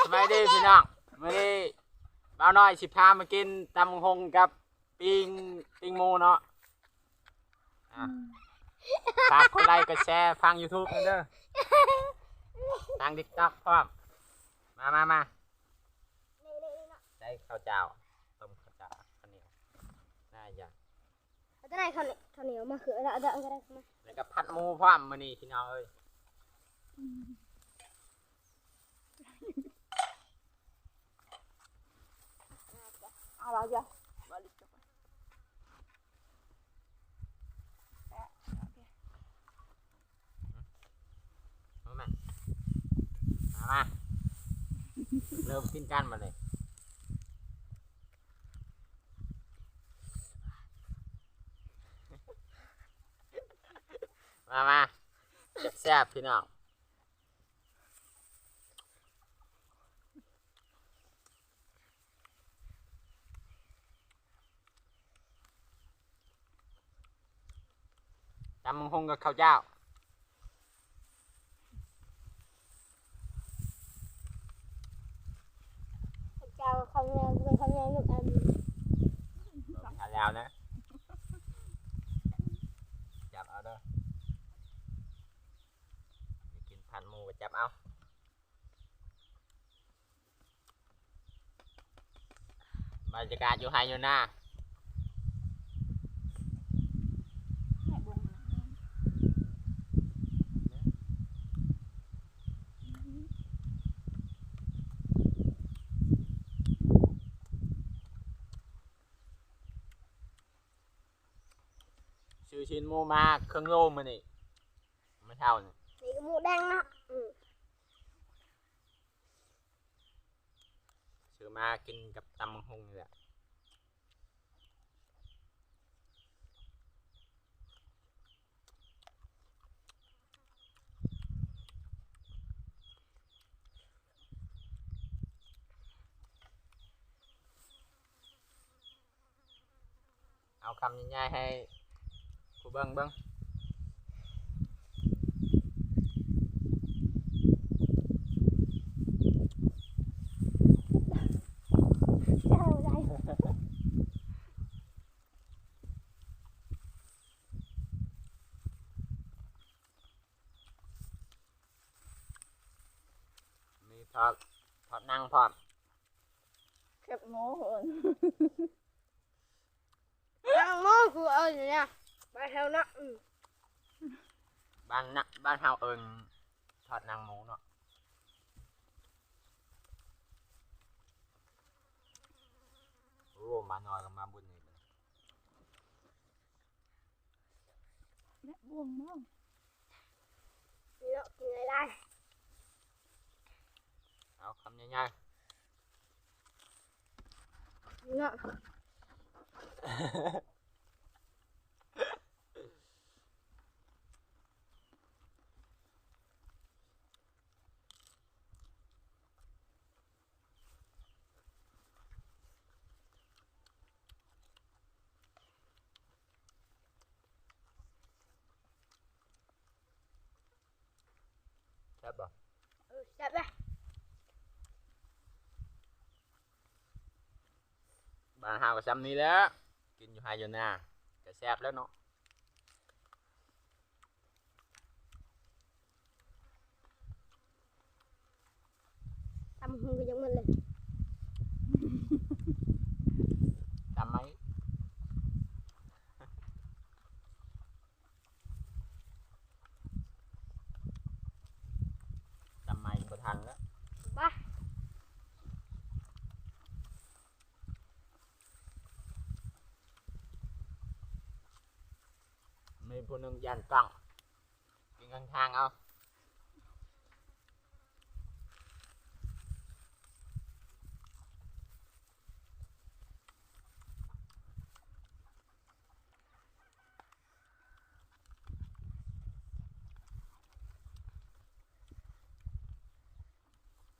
ສະບາຍດີພີ່ນ້ອງ ມື້ນີ້ບ່າວນ້ອຍຊິພາມາກິນຕຳບັກຫຸ່ງກັບປີ້ງ ປີ້ງໝູເນາະ. ອ່າ ຝາກກົດໄລກົດແຊທາງຢູທູບເດີ ທາງຕິກຕັອກພ້ອມ. ມາ ມາ ມາ ໃສ່ເຂົ້າເຈົ້າ ຕົ້ມເຂົ້າເຈົ້າ ເຂົ້າໜຽວ ໜ້າຢາກ ເອົາແຕ່ໄດ້ເຂົ້າໜຽວ ເຂົ້າໜຽວມາຄືເອົາ ເອົາ ເອົາ ເອົາ ເອົາ ແລ້ວກໍຜັດໝູພ້ອມມື້ນີ້ພີ່ນ້ອງເອີຍ. ເອົາລະ ເອົາ ເອົາ ມາ ມາ ມາ ເລີ່ມກິນກັນບາດນີ້. ມາ ມາ ແຊບໆ ພີ່ນ້ອງ. ຕຳບັກຫຸ່ງກັບເຂົ້າເຈົ້າ ເຂົ້າເຈົ້າ ເຂົ້າໜຽວ ເຂົ້າໜຽວ ອັນ ເຂົ້າລາວນະ ຈັບເອົາເດີ ກິນຜັດໝູກໍຈັບເອົາ. ບັນຍາກາດຢູ່ໄຮ່ຢູ່ນາ ຊື້ຊີ້ນໝູມາເຄິ່ງໂລມື້ນີ້ ມື້ເຊົ້ານີ້ ນີ້ກໍໝູແດງເນາະ ອື ຊື້ມາກິນກັບຕຳບັກຫຸ່ງນີ້ແຫຼະ. ເອົາຄຳໃຫຍ່ໆໃຫ້ຜູ້ເບິ່ງເບິ່ງ. ມີທອດ ທອດໜັງພ້ອມ ແຄບໝູພຸ້ນ. ໜັງໝູຄືເອີ້ນຫຍັງ ບ້ານເຮົາເນາະ ອື ບ້ານນະ ບ້ານເຮົາເອີ້ນທອດໜັງໝູເນາະ. ໂອ້ ໝານ້ອຍກໍມາບຸນນີ້ ແມ່ບວງເນາະ ເນາະ ກິນຫຼາຍໆ ເອົາຄຳໃຫຍ່ໆ ເນາະ ແຊບບໍ່? ເອີ ແຊບເດ້. ບ້ານເຮົາກໍຊ່ຳນີ້ແຫຼະ ກິນຢູ່ໄຮ່ຢູ່ນາກໍແຊບແລ້ວເນາະ. ຕຳຫຸ່ງກໍຍັງໝົດເລີຍ ຕຳໄມ້ ຕຳໄມ້ບໍ່ທັນແລ້ວ ບາ. ມີຜູ້ໜຶ່ງຢ້ານກ້ອງ ກິນຂ້າງທາງເອົາ.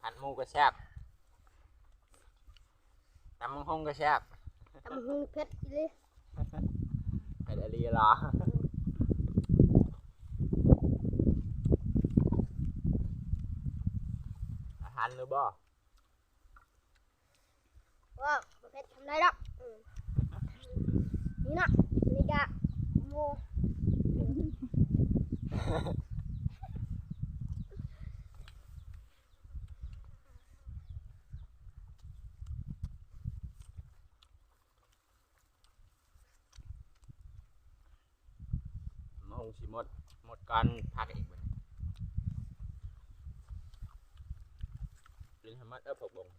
ຜັດໝູກໍແຊບ ຕຳບັກຫຸ່ງກໍແຊບ ຕຳບັກຫຸ່ງເຜັດອີ່ຫຼີ ເຜັດອີ່ຫຼີເຫລອ? ອືມ ອາຫານຫຼືບໍ່? ບໍ່ ບໍ່ເຜັດ ທຳໄດ້ດອກ. ອືມ ນີ້ເນາະ ນີ້ກະໝູ່ ມາຫຸງຊິໝົດ ໝົດກ່ອນຜັກອີກບັດນີ້ ກິນໃຫ້ໝົດເດີ້ຜັກບົງ.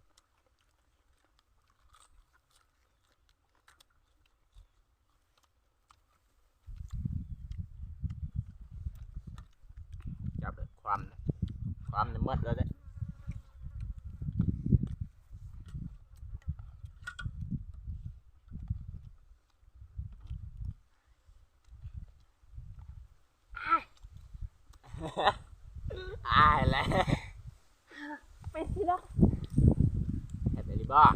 ຈັບເລີຍ ຄວາມ ຄວາມນີ້ໝົດເລີຍເດ້. ອ້າຍ ອ້າຍແຫຼະ ໄປຊິລະ ແຊບອີ່ຫຼີບໍ່?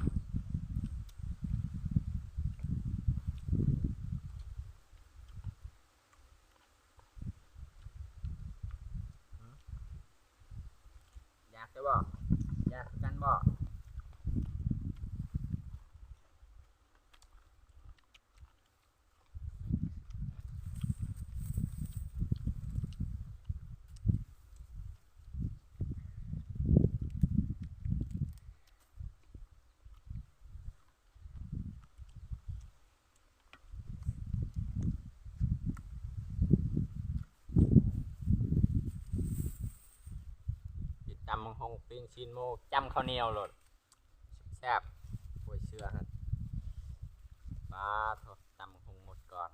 ຢາກແທ້ບໍ່? ຢາກຄືກັນບໍ່? ກິນຕຳບັກຫຸ່ງ ປີ້ງຊີ້ນໝູ ຈ້ຳເຂົ້າໜຽວໂລດ ແຊບໆ. ໂອ້ຍ ເຊື່ອຫັ້ນ ປາໂທ້ ຕຳບັກຫຸ່ງໝົດກ່ອນ.